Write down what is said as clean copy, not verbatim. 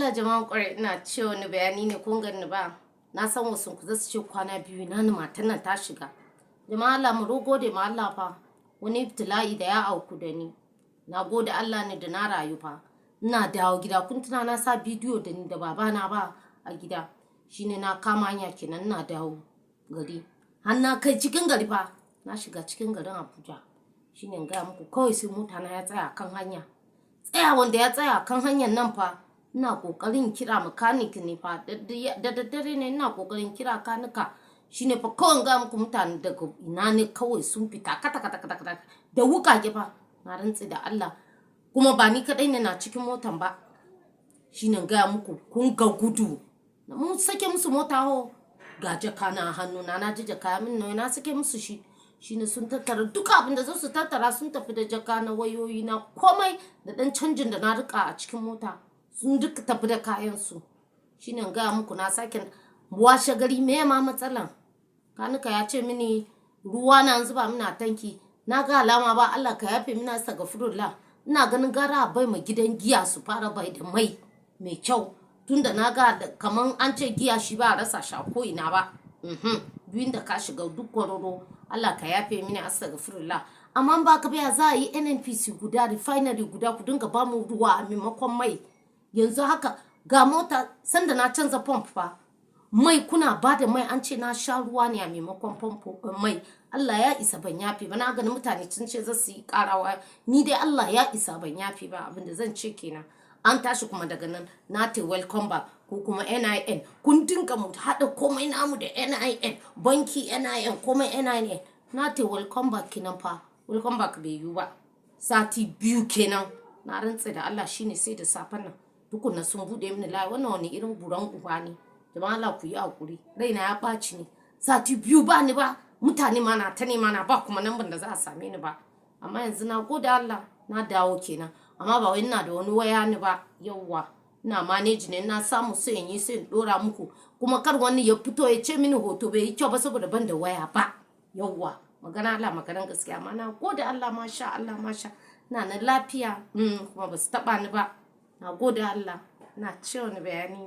Allah jama'an kwarai, ina ce wani bayani ne, kun gani ba. Na san wasu ku zasu ce kwana 2 na ni matan nan ta shiga. Jama'a Allah, mu gode ma Allah fa. Wani ibtila'i da ya auku da ni. Na gode Allah ne da na rayu fa. Ina dawo gida, kun tuna na sa bidiyo da ni da babana ba a gida. Shine na kama hanya kenan, ina dawo gari. Har na kai cikin gari fa. Na shiga cikin garin Abuja. Shine in gaya muku, kawai sai mota na ya tsaya kan hanya. Tsaya wanda ya tsaya kan hanyar nan fa. Ina kokarin kira mechanic ne fa, da daddare ne, ina kokarin kira kanika. Shine fa kawai ga muku, mutane daga ina ne kawai sun fita kata kata kata kata da wukake fa. Na rantsi da Allah, kuma ba ni kadai ne na cikin motan ba. Shine gaya muku, kun ga gudu mun sake musu mota ho, ga jaka na hannu na, na ji jaka min nauyi, na sake musu shi. Shine sun tattara duka abin da za su tattara, sun tafi da jaka na, wayoyi na, komai da dan canjin da na rika a cikin mota. Sun duka tafi da kayan su. Shine gaya muku, na sake washe gari, me ma matsalan? Kanika ya ce mini ruwa na zuba mini a tanki. Na ga alama ba, Allah ka yafe mini, astaghfirullah. Ina ganin gara bai ma gidan giya su fara bai da mai mai kyau, tunda na ga kaman an ce giya shi ba a rasa shi a ko ina ba. Duk da ka shiga, duk kwararo, Allah ka yafe mini, astaghfirullah. Amma ba ka biya, za a yi NNPC guda, refinery guda, ku dinga ba mu ruwa a maimakon mai. Yanzu haka ga mota, sanda na canza pump fa, mai kuna ba da mai, an ce na sha ruwa ne a maimakon famfo mai. Allah ya isa, ban yafe ba. Na gani mutane sun ce za su yi karawa, ni dai Allah ya isa, ban yafe ba. Abinda zan ce kenan. An tashi kuma daga nan, na te welcome back ko kuma NIN. Kun dinga mu haɗa komai namu da NIN, banki NIN, komai NIN. Na te welcome back kenan fa. Welcome back bai yiwu ba, sati 2 kenan. Na rantse da Allah, shine sai da safen nan tukunna sun bude mini layi. Wannan wani irin buran uba ne? Jama'a Allah, ku yi hakuri, raina ya ɓaci ne. Sati 2 ba ni ba, mutane ma na ta nema na ba, kuma nan da za a same ni ba. Amma yanzu na gode Allah, na dawo kenan. Amma ba wai ina da wani waya ni ba. Yauwa, ina manage ne, na samu sai in yi, sai in dora muku. Kuma kar wani ya fito ya ce mini hoto bai yi kyau ba saboda ban da waya ba. Yauwa, magana Allah, maganan gaskiya. Amma na gode Allah, masha Allah, masha, ina nan lafiya, kuma ba su taba ni ba. Na gode Allah. Na ce wani bayani.